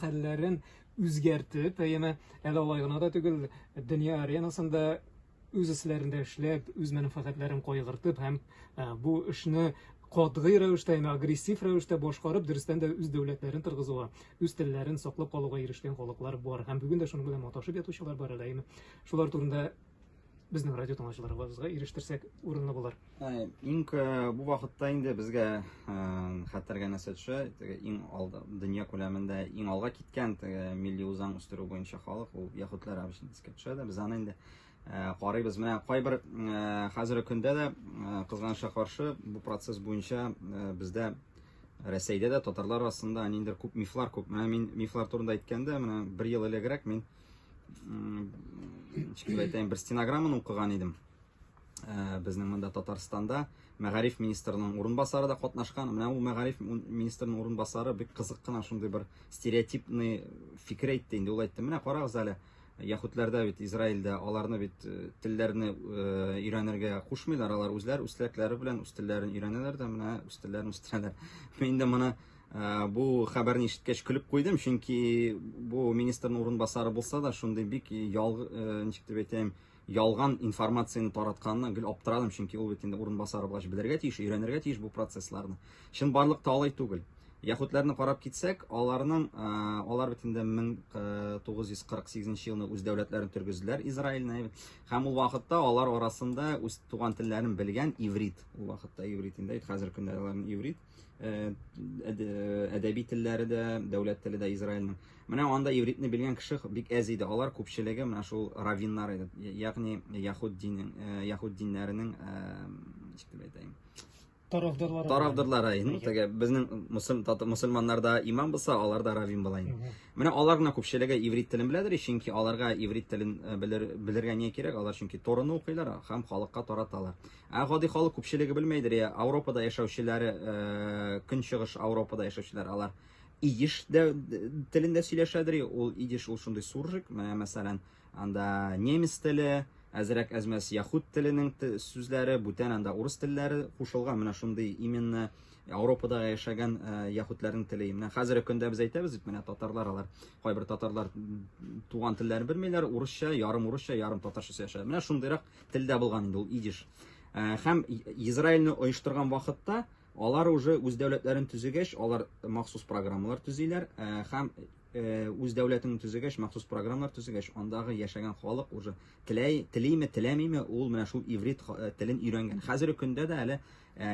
Хәлләрен үзгәртеп, әйеме, әле алай гына да түгел, дөнья аренасында үз өсләрендә эшләп, үз мәнфәгатьләрен кайгыртып һәм бу эшне катгый рәвештә, яме агрессив рәвештә башкарып, дөрестән дә үз дәүләтләрен торгызуга, үз телләрен саклап калуга ирешкән халыклар бар. Һәм бүген дә шуның белән маташып ятучылар бар әле, әйеме. Шулар турында безнең радио тыңлаучыларыбызга ирештерсәк урынлы булыр. Иң бу вакытта инде безгә хәтергә нәрсә төшә, теге иң алда дөнья күләмендә иң алга киткән теге милли үзаң үстерү буенча халык ул яһүдләр обычно искә төшә дә, без аны инде карыйбыз. Менә кайбер хәзерге көндә дә кызганычка каршы бу процесс буенча бездә Рәсәйдә дә татарлар арасында ниндидер күп мифлар күп. Менә мин мифлар турында әйткәндә, менә бер ел элегрәк мин ничек дип әйтәйем, бер стенограмманы укыган идем. Безнең монда Татарстанда мәгариф министрының урынбасары да катнашкан. Менә ул мәгариф министрының урынбасары бик кызык кына шундый бер стереотипный фикер әйтте инде. Ул әйтте, менә карагыз әле, яһүдләрдә бит Израильдә аларны бит телләрне өйрәнергә кушмыйлар, алар үзләре үз теләкләре белән үз телләрен өйрәнәләр дә, менә үз телләрен үстерәләр. Мин инде моны бу хәбәрне ишеткәч көлеп куйдым, чөнки бу министрның урынбасары булса да, шундый бик ял, ничек дип әйтәем, ялган информацияне таратканына гел аптырадым, чөнки ул бит инде урынбасары булгач белергә тиеш, өйрәнергә тиеш бу процессларны. Чынбарлыкта алай түгел. Яһүдләрне карап китсәк, аларның алар бит инде 1948 елны үз дәүләтләрен тергезделәр Израильне. Һәм ул вакытта алар арасында үз туган телләрен белгән иврит, ул вакытта иврит инде, хәзер көндә аларның иврит әдәби телләре дә, дәүләт теле дә Израильнең. Менә анда ивритне белгән кеше бик әз иде. Алар күпчелеге менә шул раввиннар иде. Ягъни яһүд динен, яһүд диннәренең, ничек дип әйтәем? Тарафдарлары. Тарафдарлары. Ну, теге безнең мусульманнарда имам булса, аларда раввин була инде. Менә алар гына күпчелеге иврит телен беләдер, чөнки аларга иврит телен белергә не кирәк, алар чөнки Тораны укыйлар һәм халыкка тараталар. Ә гади халык күпчелеге белмәйдер, я Ауропада яшәүчеләре, Көнчыгыш Ауропада яшәүчеләр алар идиш дә телендә сөйләшәдер, ул идиш ул шундый суржик, менә мәсәлән, анда немец теле, әзрәк әзмәс яһүд теленең сүзләре, бүтән анда урыс телләре кушылган, менә шундый именно Ауропада яшәгән яһүдләрнең теле. Менә хәзерге көндә без әйтәбез бит, менә татарлар алар, кайбер татарлар туган телләрен белмиләр, урысча, ярым урысча, ярым татарча сөйләшә. Менә шундыйрак телдә булган инде ул идиш. Һәм Израильне оештырган вакытта алар уже үз дәүләтләрен төзегәч, алар махсус программалар төзиләр һәм үз дәүләтен төзегәч, махсус программалар төзегәч, андагы яшәгән халык уже теләй, телиме, теләмиме, ул менә шул иврит телен өйрәнгән. Хәзерге көндә дә әле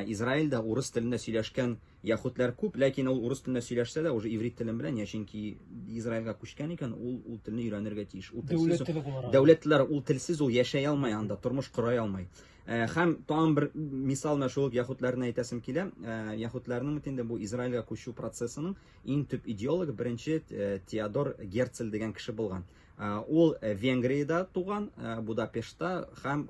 Израильдә урыс телендә сөйләшкән яһүдләр күп, ләкин ул урыс телендә сөйләшсә дә, уже иврит телен белә, чөнки Израильгә күчкән икән, ул ул телне өйрәнергә тиеш. Ул телсез, дәүләт теле буларак. Дәүләт теле, ул телсез ул яшәй алмый анда, тормыш кора алмый. Һәм тагын бер мисал менә шул ук яһүдләрне әйтәсем килә. Яһүдләрнең бит инде бу Израильгә күчү процессының иң төп идеологы беренче Теодор Герцль дигән кеше булган. Ул Венгриядә туган, Будапештта, һәм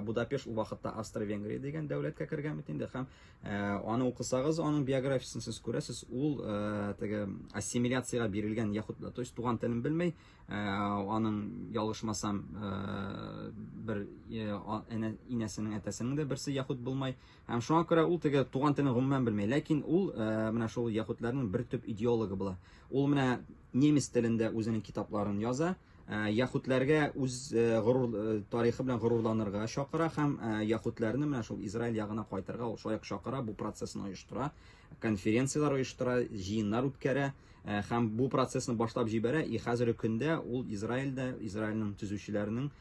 Будапешт ул вакытта Австро-Венгрия дигән дәүләткә кергән бит инде, һәм аны укысагыз, аның биографиясен сез күрәсез, ул теге ассимиляциягә бирелгән яһүд, то есть туган телен белмей, аның ялгышмасам, бер инәсенең, әтәсенең дә берсе яһүд булмай, һәм шуңа күрә ул теге туган телен гомумән белмей, ләкин ул менә шул яһүдләрнең бер төп идеологы була. Ул менә немец телендә үзенең китапларын яза, яһүдләргә үз горур тарихы белән горурланырга чакыра һәм яһүдләрне менә шул Израиль ягына кайтырга ул шулай ук чакыра, бу процессны оештыра, конференцияләр оештыра, җыеннар үткәрә һәм бу процессны башлап җибәрә. И хәзерге көндә ул Израильдә, Израильнең төзүчеләренең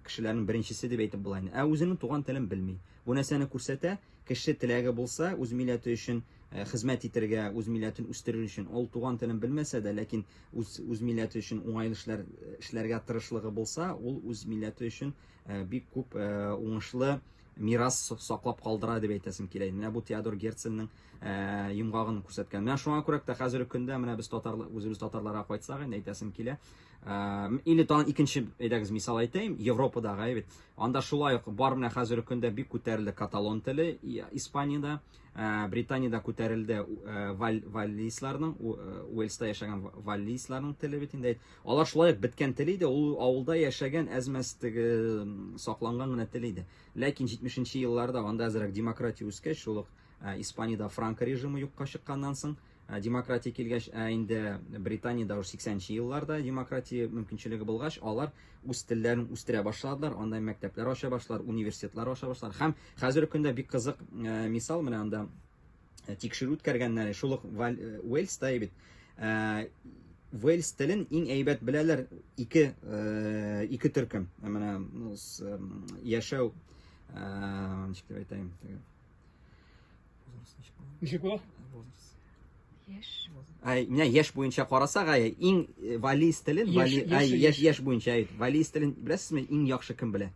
кешеләрнең беренчесе дип әйтеп була инде. Ә үзенең туган телен белми. Бу нәрсәне күрсәтә? Кеше теләге булса, үз милләте өчен хезмәт итәргә, үз милләтен үстерер өчен, ул туган телен белмәсә дә, ләкин үз, үз милләте өчен уңайлы эшләр эшләргә тырышлыгы булса, ул үз милләте өчен бик күп уңышлы мирас саклап калдыра дип әйтәсем килә. Менә бу Теодор Герцельнең йомгагын күрсәткән. Менә шуңа күрә дә хәзерге көндә менә без татарлар, үзебез татарларга кайтсак инде әйтәсем килә. Или тагын икенче, әйдәгез, мисал әйтәем, Европадагы, әйбит. Анда шулай ук бар менә хәзерге көндә бик күтәрелде каталон теле Испаниядә, Британиядә күтәрелде валлийсларның, Уэльста яшәгән валлийсларның теле бит инде. Алар шулай ук беткән тел иде, ул авылда яшәгән әзмәс теге сакланган гына тел иде. Ләкин 70 елларда анда әзрәк демократия үскәч, шул ук Испаниядә Франко режимы юкка чыкканнан соң, Демократия килгәч, ә инде Британиядә уже 80 нче елларда демократия мөмкинчелеге булгач, алар үз телләрен үстерә башладылар, анда мәктәпләр ача башладылар, университетлар ача башладылар. Һәм хәзерге көндә бик кызык мисал, менә анда тикшерү үткәргәннәр, шул ук Уэльста бит. Уэльс телен иң әйбәт беләләр ике төркем. Менә яшәү, ничек дип әйтәем, Ничек була? Яшь. Ай, менә яшь буенча карасак, ай, иң вализ телен, вали, ай, яшь, яшь буенча, ай, вализ телен беләсезме, иң яхшы кем белә?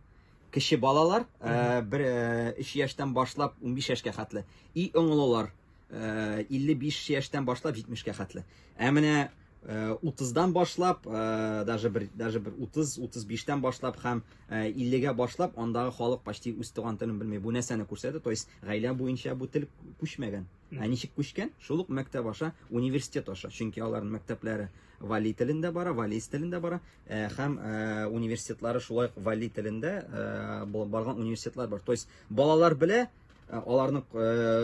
Кече балалар, бер 3 яшьтән башлап 15 яшькә хәтле. И оңлылар, 55 яшьтән башлап 70-кә хәтле. Ә менә 30-дан башлап, даже бер, даже бер 30, 35-тән башлап һәм 50-гә башлап андагы халык почти үз туган телен белми. Бу нәрсәне күрсәтә? То есть гаилә буенча бу тел күчмәгән. Ә ничек күчкән? Шул ук мәктәп аша, университет аша. Чөнки аларның мәктәпләре вали телендә бара, вализ телендә бара, һәм университетлары шулай ук вали телендә барган университетлар бар. То есть балалар белә, аларның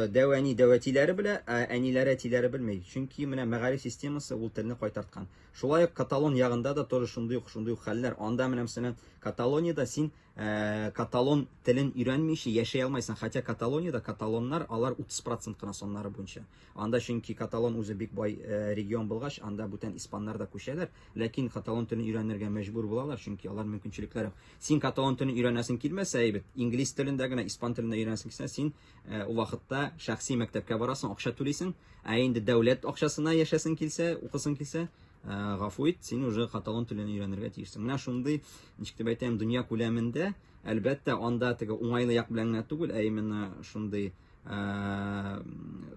дәү әни, дәү әтиләре белә, ә әниләре, әтиләре белми. Чөнки менә мәгариф системасы ул телне кайтарткан. Шулай ук Каталон ягында да тоже шундый ук, шундый ук хәлләр. Анда менә мәсәлән, Каталониядә син каталон телен өйрәнмичә яшәй алмайсың. Хотя Каталониядә каталоннар алар 30% кына саннары буенча. Анда чөнки каталон үзе бик бай регион булгач, анда бүтән испаннар да күчәләр. Ләкин каталон телен өйрәнергә мәҗбүр булалар, чөнки алар мөмкинчелекләре. Син каталон телен өйрәнәсең килмәсә, әйбәт, инглиз телендә генә, испан телендә өйрәнәсең килсә, син ул вакытта шәхси мәктәпкә барасың, акча түлисең. Ә инде дәүләт акчасына яшәсең килсә, укысың килсә, гафу ит, син уже каталон телен өйрәнергә тиешсең. Менә шундый, ничек дип әйтәм, дөнья күләмендә, әлбәттә, анда теге уңайлы як белән генә түгел, ә именно шундый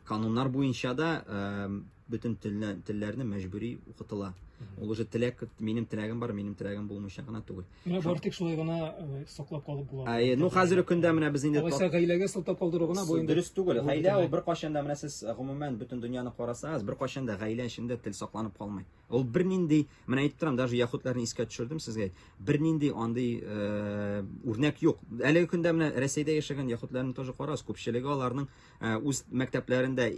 кануннар буенча да бөтен телләрне мәҗбүри укытыла. Ул уже теләк, минем теләгем бар, минем теләгем булмыйча гына түгел. Менә бары тик шулай гына саклап калып була. Әйе, ну хәзерге көндә менә без инде Алайса гаиләгә сылтап калдыру гына бу инде дөрес түгел. Гаилә ул беркайчан да, менә сез гомумән бөтен дөньяны карасагыз, беркайчан да гаилә эчендә тел сакланып калмый. Ул бернинди, менә әйтеп торам, даже яһүдләрне искә төшердем сезгә. Бернинди андый үрнәк юк. Әлеге көндә менә Рәсәйдә яшәгән яһүдләрне тоже карагыз, күпчелеге аларның үз мәктәпләрендә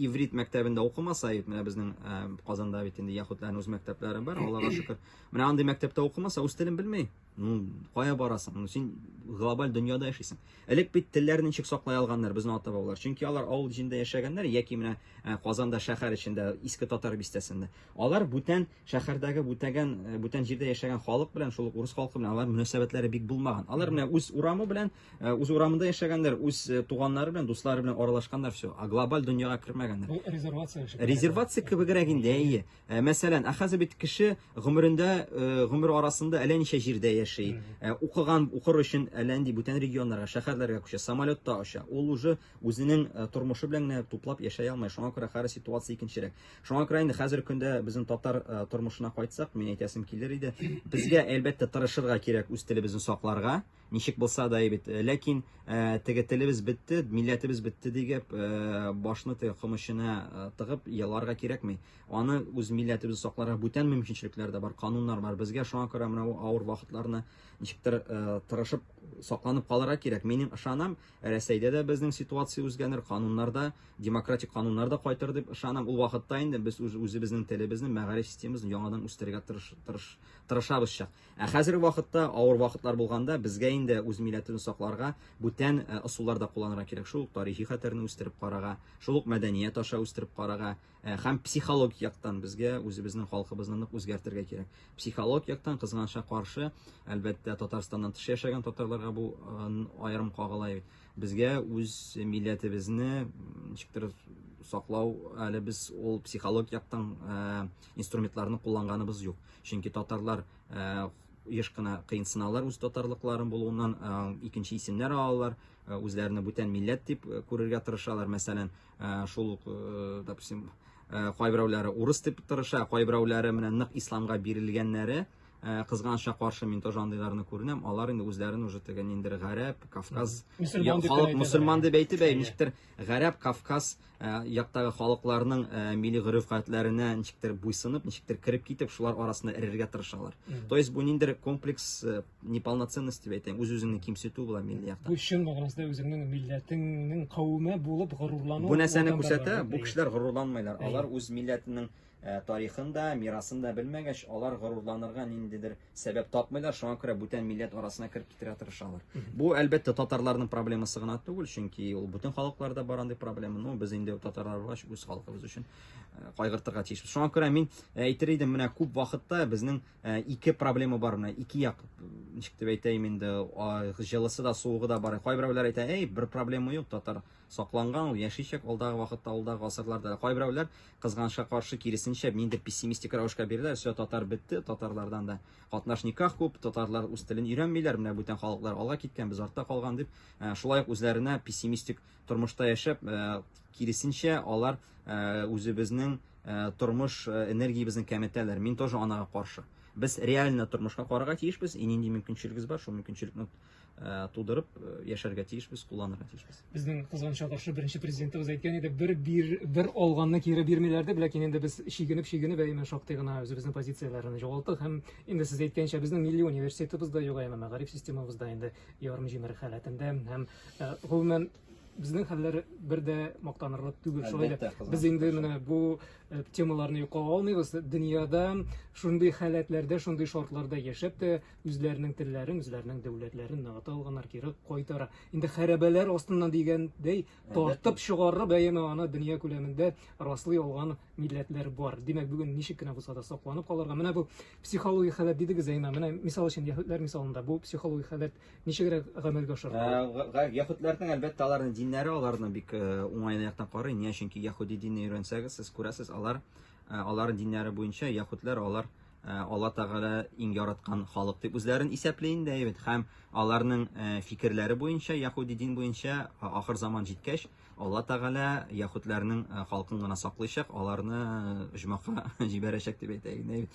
иврит мәктәбендә укымаса, менә безнең Казанда бит инде яһүдләрнең үз мәктәпләре бар, Аллага шөкер. Менә андый мәктәптә укымаса, үз телен белми. Ну, кая барасың? Ну, син глобаль дөньяда яшисең. Элек бит телләрне ничек саклай алганнар безнең ата-бабалар? Чөнки алар авыл җирендә яшәгәннәр яки менә Казанда шәһәр эчендә, Иске Татар бистәсендә. Алар бүтән шәһәрдәге бүтәгән, бүтән җирдә яшәгән халык белән, шул ук урыс халкы белән алар мөнәсәбәтләре бик булмаган. Алар менә үз урамы белән, үз урамында яшәгәннәр, үз туганнары белән, дуслары белән аралашканнар, все. А глобаль дөньяга кермәгәннәр. Бу резервация. Резервация кебегрәк инде, әйе. Мәсәлән, ә хәзер бит кеше гомерендә, гомер арасында әллә ничә җирдә яши. Укыган, укыр өчен әллә нинди бүтән регионнарга, шәһәрләргә күчә, самолетта оча. Ул уже үзенең тормышы белән генә туплап яшәй алмый. Шуңа күрә хәзер ситуация икенчерәк. Шуңа күрә инде хәзерге көндә безнең татар тормышына кайтсак, мин әйтәсем килер иде. Безгә, әлбәттә, тырышырга кирәк үз телебезне сакларга. Ничек булса да бит. Ләкин теге телебез бетте, милләтебез бетте дигәп, башны теге ком эченә тыгып еларга кирәкми. Аны үз милләтебезне сакларга бүтән мөмкинчелекләр дә бар, кануннар бар. Безгә шуңа күрә менә бу авыр вакытларны ничектер тырышып сакланып калырга кирәк. Минем ышанам, Рәсәйдә дә безнең ситуация үзгәрер, кануннар да, демократик кануннар да кайтыр дип ышанам. Ул вакытта инде без үз үзебезнең телебезне, мәгариф системасын яңадан үстерергә тырыш, тырыш, тырышабыз чак. Ә хәзерге вакытта авыр вакытлар булганда безгә инде үз милләтебезне сакларга бүтән ысуллар да кулланырга кирәк. Шул ук тарихи хәтерне үстереп карарга, шул ук мәдәният аша үстереп карарга һәм психологик яктан безгә үзебезнең халкыбызны нык үзгәртергә кирәк. Психологик яктан кызганычка каршы, әлбәттә, Татарстаннан тыш яшәгән татарларга бу аерым кагыла бит. Безгә үз милләтебезне ничектер саклау әле без ул психологик яктан инструментларны кулланганыбыз юк. Чөнки татарлар еш кына кыенсыналар үз татарлыкларын булуыннан, икенче исемнәр алалар, үзләренә бүтән милләт дип күрергә тырышалар. Мәсәлән, шул ук, допустим, кайберәүләре урыс дип тырыша, кайберәүләре менә нык исламга бирелгәннәре. Кызганычка каршы, мин тоже андыйларны күренәм. Алар инде үзләрен уже теге ниндидер гарәп, Кавказ халык мусульман дип әйтеп, әй, ничектер гарәп, Кавказ яктагы халыкларның милли гореф-гадәтләренә ничектер буйсынып, ничектер кереп китеп, шулар арасында эрергә тырышалар. То есть бу ниндидер комплекс неполноценности дип әйтәм, үз-үзеңне кимсетү була милли якта. Бу чын мәгънәсендә үзеңнең милләтеңнең кавеме булып горурлану. Бу нәрсәне күрсәтә, бу кешеләр горурланмыйлар. Алар үз милләтенең тарихын да, мирасын да белмәгәч, алар горурланырга ниндидер сәбәп тапмыйлар, шуңа күрә бүтән милләт арасына кереп китәргә тырышалар. Бу, әлбәттә, татарларның проблемасы гына түгел, чөнки ул бүтән халыкларда бар андый проблема. Ну, без инде татарлар булгач, үз халкыбыз өчен кайгыртырга тиешбез. Шуңа күрә мин әйтер идем, менә күп вакытта безнең ике проблема бар, менә ике як, ничек дип әйтәем инде, җылысы да, суыгы да бар. Кайберәүләр әйтә, әй, бер проблема юк, татар сакланган, ул яшичәк алдагы вакытта, алдагы гасырларда да. Кайберәүләр, кызганычка каршы, киресенчә, ниндидер пессимистик рәвешкә бирелә, все, татар бетте, татарлардан да катнаш никах күп, татарлар үз телен өйрәнмиләр, менә бүтән халыклар алга киткән, без артта калган дип, шулай ук үзләренә пессимистик тормышта яшәп, киресенчә, алар үзебезнең тормыш энергиябезне кәметәләр. Мин тоже анага каршы. Без реально тормышка карарга тиешбез, и нинди мөмкинчелегебез бар, шул мөмкинчелекне тудырып яшәргә тиешбез, кулланырга тиешбез. Безнең кызганычка каршы беренче президентыбыз әйткән иде, бер бир, бер алганны кире бирмиләр дип, ләкин инде без чигенеп чигенеп әйме шактый гына үзебезнең позицияләрне югалттык һәм инде сез әйткәнчә безнең милли университетыбыз да юк, әмма мәгариф системабыз да инде ярым җимерек халәтендә һәм гомумән безнең хәлләр бер дә мактанырлык түгел. Шулай да без инде менә бу темаларны юкка алмыйбыз. Дөньяда шундый халәтләрдә, шундый шартларда яшәп тә үзләренең телләрен, үзләренең дәүләтләрен ныгыта алганнар, кире кайтара. Инде хәрабәләр астыннан дигәндәй тартып чыгарып, әйеме аны дөнья күләмендә раслый алган милләтләр бар. Димәк, бүген ничек кенә булса да сакланып калырга. Менә бу психологик халәт дидегез, әйеме. Менә мисал өчен яһүдләр мисалында бу психологик халәт ничегрәк гамәлгә ашырыла? Яһүдләрнең әлбәттә аларның диннәре аларны бик уңай яктан карый. Ни чөнки яһүди динне өйрәнсәгез, сез күрәсез, алар аларның диннәре буенча яһүдләр алар Алла Тәгалә иң яраткан халык дип үзләрен исәпли инде, әйбәт. Һәм аларның фикерләре буенча, яһүди дин буенча, ахыр заман җиткәч, Алла Тәгалә яһүдләрнең халкын гына саклыйчак, аларны оҗмахка җибәрәчәк дип әйтә инде.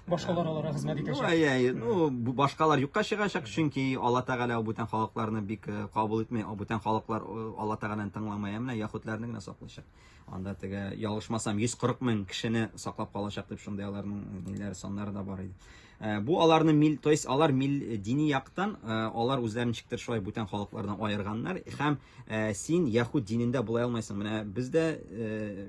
Башкалар аларга хезмәт итәчәк. Ну, әй, әй, ну, башкалар юкка чыгачак, чөнки Алла Тәгалә бүтән халыкларны бик кабул итми, бүтән халыклар Алла Тәгаләне тыңламый, ә менә яһүдләрне генә саклыйчак. Анда теге ялгышмасам 140 мең кешене саклап калачак дип шундый аларның ниләре саннары да бар иде. Бу аларны мил, то есть алар мил дини яктан алар үзләрен ничектер шулай бүтән халыклардан аерганнар һәм син яһүд динендә була алмайсың. Менә без дә,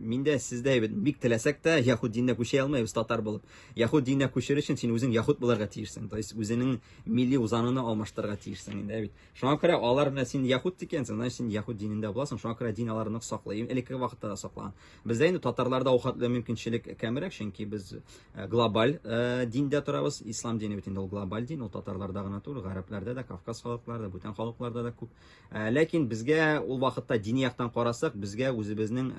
мин дә, сез дә бик теләсәк тә яһүд диненә күчә алмыйбыз татар булып. Яһүд диненә күчер өчен син үзең яһүд булырга тиешсең. То есть үзенең милли узаныңны алмаштырырга тиешсең инде бит. Шуңа күрә алар менә син яһүд икәнсең, значит син яһүд динендә буласың. Шуңа күрә дин алар нык саклый. Элеккеге вакытта да саклаган. Бездә инде татарларда ул хәтле мөмкинчелек кәмрәк, чөнки без глобаль диндә торабыз. Ислам дине бит инде ул глобаль дин, ул татарларда гына түгел, гарәпләрдә дә, Кавказ халыкларында, бүтән халыкларда да күп. Ләкин безгә ул вакытта дини яктан карасак, безгә үзебезнең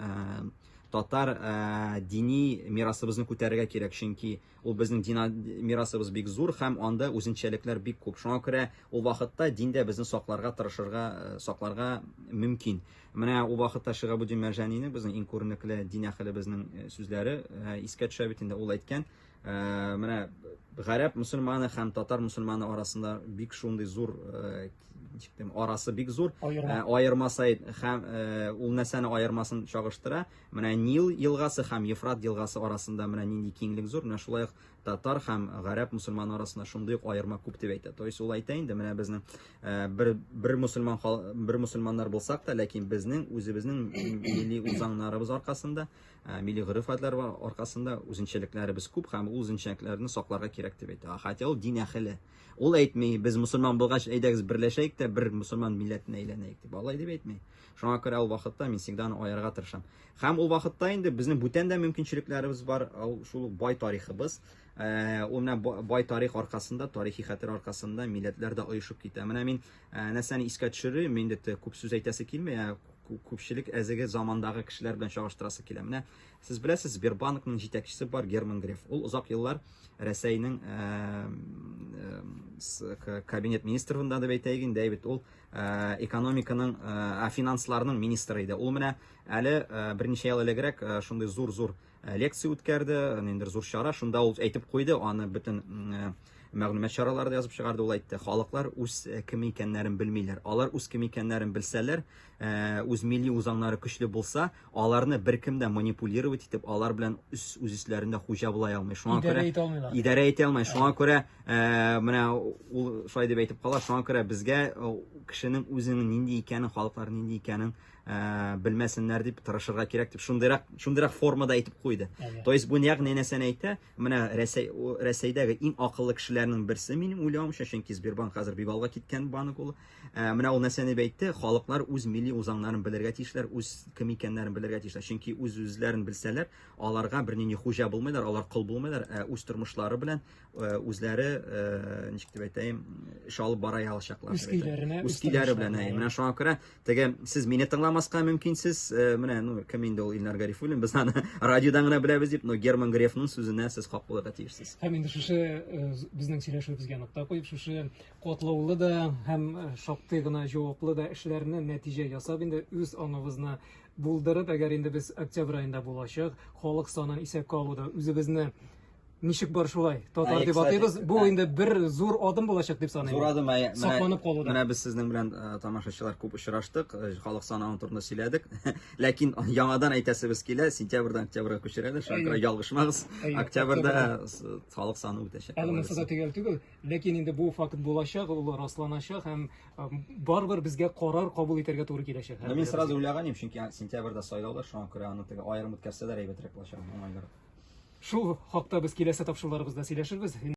татар дини мирасыбызны күтәрергә кирәк, чөнки Ул безнең дина мирасыбыз бик зур һәм анда үзенчәлекләр бик күп. Шуңа күрә ул вакытта дин дә безне сакларга тырышырга, сакларга мөмкин. Менә ул вакытта Шиһабуддин Мәрҗанинең, безнең иң күренекле дин әһелебезнең сүзләре искә төшә бит инде. Ул әйткән, менә гарәп мөселманы һәм татар мөселманы арасында бик шундый зур ничек дим, арасы бик зур. Аерма. Аерма сайт һәм ул нәрсәне аермасын чагыштыра. Менә Нил елгасы һәм Ефрат елгасы арасында менә нинди киңлек зур. Менә шулай ук татар һәм гарәп мөселманы арасында шундый ук аерма күп дип әйтә. То есть ул әйтә инде, менә безнең бер бер мөселман бер мөселманнар булсак та, ләкин безнең үзебезнең милли үзаңнарыбыз аркасында, милли гореф-гадәтләр аркасында үзенчәлекләребез күп һәм ул үзенчәлекләрне сакларга кирәк дип әйтә. Хотя ул дин әһеле. Ул әйтми, без мусульман булгач, әйдәгез берләшәйек тә бер мусульман милләтенә әйләнәйек дип. Алай дип әйтми. Шуңа күрә ул вакытта мин всегда аны аерырга тырышам. Һәм ул вакытта инде безнең бүтән дә мөмкинчелекләребез бар, ул шул ук бай тарихыбыз. Ул менә бай тарих аркасында, тарихи хәтер аркасында милләтләр дә оешып китә. Менә мин нәрсәне искә төшерим, мин инде күп сүз әйтәсе килми, ә күпчелек әзеге замандагы кешеләр белән чагыштырасы килә. Менә сез беләсез, Сбербанкның җитәкчесе бар Герман Греф. Ул озак еллар Рәсәйнең кабинет министрында дип әйтәйек инде, бит ул экономиканың, финансларның министры иде. Ул менә әле берничә ел элегрәк шундый зур-зур лекция үткәрде, ниндидер зур чара, шунда ул әйтеп куйды, аны бөтен мәгълүмат чаралары да язып чыгарды, ул әйтте, халыклар үз э, кем икәннәрен белмиләр. Алар үз кем икәннәрен белсәләр, э, үз милли үзаңнары көчле булса, аларны беркем дә манипулировать итеп, алар белән үз үз өсләрендә хуҗа була алмый. Шуңа күрә Идарә итә алмыйлар. Идарә итә алмый. Шуңа күрә э, менә ул шулай дип әйтеп кала, шуңа күрә безгә кешенең үзенең нинди икәнен, халыклар нинди икәнен белмәсеннәр дип тырышырга кирәк дип шундыйрак шундыйрак формада әйтеп куйды. То есть бу ягъни нәрсәне әйтә? Менә Рәсәй Рәсәйдәге иң акыллы кешеләрнең берсе минем уйлавымча, чөнки Сбербанк хәзер бик алга киткән банк ул. Ә, менә ул нәрсәне дип әйтте? Халыклар үз милли үзаңнарын белергә тиешләр, үз кем икәннәрен белергә тиешләр. Чөнки үз үзләрен белсәләр, аларга бернинди хуҗа булмыйлар, алар кол булмыйлар, ә үз тормышлары белән э, үзләре э, ничек дип әйтәем, эш алып бара алачаклар. Үз көйләренә, үз көйләре белән. Менә шуңа күрә Теге сез мине тыңламаска мөмкинсез, э, менә ну кем инде ул Илнар Гарифуллин, без аны радиодан гына беләбез дип, но Герман Грефның сүзенә сез хак булырга тиешсез. Һәм инде шушы э, безнең сөйләшүебезгә нокта куеп, шушы катлаулы да һәм э, шактый гына җаваплы да эшләрне нәтиҗә ясап инде үз аңыбызны булдырып, әгәр инде без октябрь аенда булачак халык санын исәпкә алуда үзебезне ничек бар шулай татар дип атыйбыз. Бу инде бер зур адым булачак дип саныйм. Зур адым, әйе. Сакланып калуда. Менә без сезнең белән э, тамашачылар күп очраштык, э, халык санавы турында сөйләдек. Ләкин яңадан әйтәсебез килә, сентябрьдән октябрьгә күчерәләр, шуңа күрә ялгышмагыз. Октябрьдә халык саны үтәчәк. Әле монысы да төгәл түгел, ләкин инде бу факт булачак, ул расланачак һәм э, барыбер безгә карар кабул итәргә туры киләчәк. Мин сразу уйлаган идем, чөнки сентябрьдә сайлаулар, шуңа күрә аны теге аерым үткәрсәләр әйбәтрәк булачак, уңайлырак. Шул хакта без киләсе тапшыруларыбызда сөйләшербез.